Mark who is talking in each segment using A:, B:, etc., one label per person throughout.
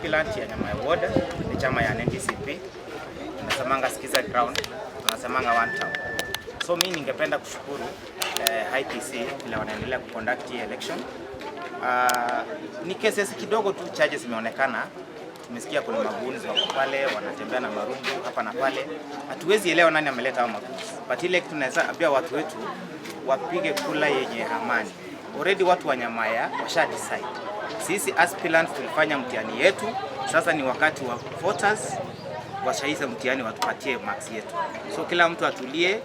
A: Plant ya Nyamaya Ward ni chama ya NDCP tunasemanga sikiza ground, tunasemanga one town. So mi ningependa kushukuru eh, IPC vile wanaendelea kuconduct hii election. Uh, ni cases kidogo tu charges zimeonekana. Tumesikia kuna magoons wako pale wanatembea na marungu hapa na pale, hatuwezi elewa nani ameleta hao magoons, but ile kitu tunaweza ambia watu wetu wapige kula yenye amani. Already watu wa Nyamaya washa decide. Sisi aspirants tulifanya mtihani yetu, sasa ni wakati wa voters washaisa mtihani watupatie marks yetu. So kila mtu atulie,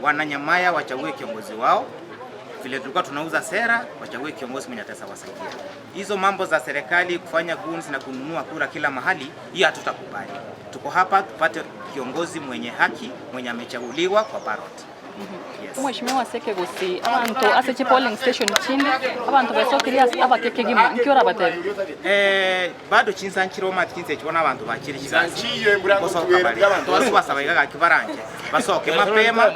A: wananyamaya wachague kiongozi wao vile tulikuwa tunauza sera, wachague kiongozi mwenye ataweza wasaidia. Hizo mambo za serikali kufanya goons na kununua kura kila mahali, hiyo hatutakubali. Tuko hapa tupate kiongozi mwenye haki, mwenye amechaguliwa kwa ballot. Yes.
B: Omweshimiwa ase ekegusii, abanto ase chipolling station chinde, abanto besokirie ase abake kegima, nki orabatebie?
A: Eh, bado chinsa nchire omanyete chinsa echi bono abanto bachire chigasi ngosoka bare twase basaba iga gaki baranche basoke mapema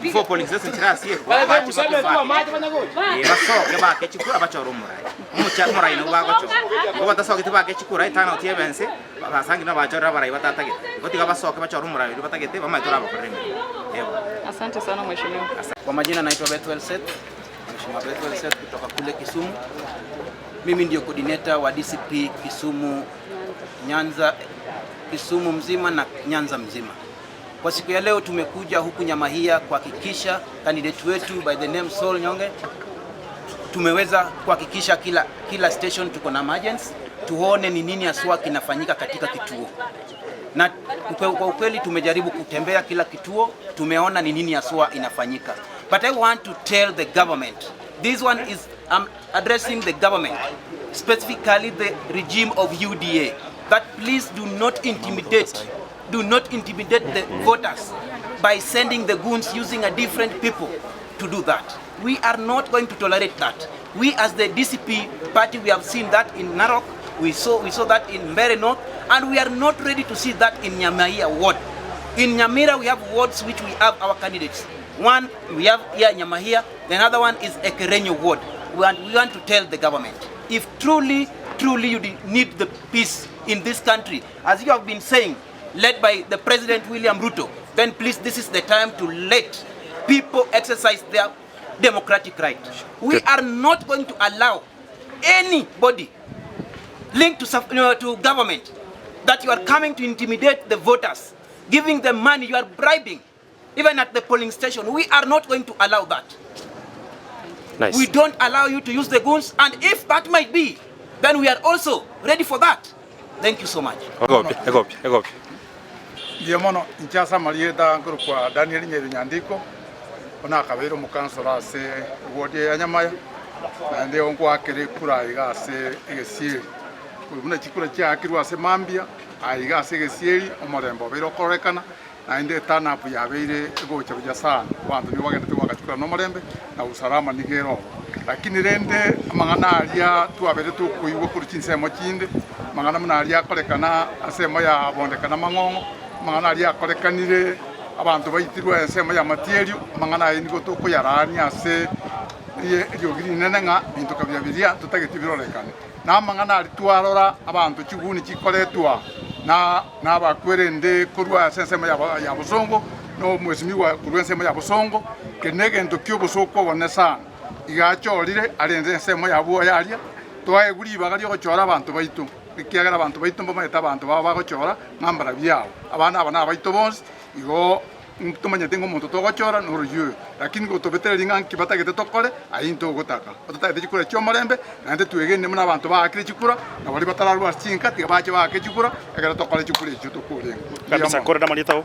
A: before polling station chirasiekwa bache bake Eh, basoke bake chikura bachore omorai omocha omorai nabo bagochora igo batasogete bake chikura eturnout ebe nse Abasangi nabachorere abarai batatagete, igo tiga basoke bachore omorai oria batagete, bamanye torabakorere emeremo. Eeh.
B: Asante sana mheshimiwa.
C: Kwa majina naitwa Bethwel Seth, Mheshimiwa Bethwel Seth kutoka kule Kisumu. Mimi ndio coordinator wa DCP Kisumu Nyanza, Kisumu mzima na Nyanza mzima. Kwa siku ya leo tumekuja huku Nyamahia kuhakikisha candidate wetu by the name Saul Nyonge tumeweza kuhakikisha kila, kila station tuko na emergency, tuone ni nini haswa kinafanyika katika kituo na kwa ukweli tumejaribu kutembea kila kituo, tumeona ni nini haswa inafanyika. But I want to tell the government, this one is I'm addressing the government, specifically the regime of UDA, that please do not intimidate, do not intimidate the voters by sending the goons using a different people to do that. We are not going to tolerate that. We as the DCP party, we have seen that in Narok, we saw, we saw that in Mbeere North, and we are not ready to see that in Nyamaiya ward. In Nyamira, we have wards which we have our candidates. One, we have here Nyamaiya, the another one is Ekerenyo ward. We want, we want to tell the government, if truly, truly you need the peace in this country, as you have been saying, led by the President William Ruto, then please, this is the time to let people exercise their democratic right. We are not going to allow anybody linked to, you know, to government that you are coming to intimidate the voters, giving them money, you are bribing, even at the polling station. We are not going to allow that.
D: Nice.
C: We don't allow you to use the guns, and if that might be, then we are also ready for that. Thank you so much.
D: Egopia, egopia, egopia.
E: Mbuya mono, inche ase amarieta nkorokwa Daniel Nyeri Nyandiko, bono nakabeire omokansora ase eward eye ya Nyamaya, naende igo nkoakera ekura iga ase egesieri. Korwa buna chikura chiaakirwe ase mambia, aiga ase egesieri omorembe obeire okororekana, naende eturn-up yabeire egocha buya sana, abanto nigo bagenderete goaka chikura nomorembe, na usalama nigo ere ororo. Lakini rende amang'ana aria twabeire tokoigwa korwa chinsemo chinde, amang'ana buna aria akorekana ase emo ya Bondeka na Mang'ong'o, amang'ana aria akorekanire abanto baitirwe ensemo ya Matierio, amang'ana ayio nigo tokoyarania ase eriogi rinene ng'a binto kabia biria ntotageti birorekane. Na amang'ana aria twarora abanto chiguni chikoretwa na nabakwerende korwa ase ensemo ya bosongo, na omwesimigwa korwa ensemo ya bosongo, keria negento ki'obosooku obonene sana. Iga achorire arende ensemo ya bwoye aria, twaegwe ribaga ri'ogochora abanto baito, ekiagera abanto baito mbamanyete abanto babo bagochora ng'a mbarabwo abo. Abana aba nabaito bonsi, igo Ntomanyeti ng'a omonto togochora noroyio oyo, lakini gotobetereria ng'a nki batagete tokore, ayio intogotaka. Ototagete chikura chi'omorembe, naende twegenire buna abanto baakire chikura, na baria batararwa ase chinka tiga bache baake chikura, ekero tokore chikura echio tokorenga. Mbuya
D: Kabisa,
E: mono.
D: korende amarieta ao.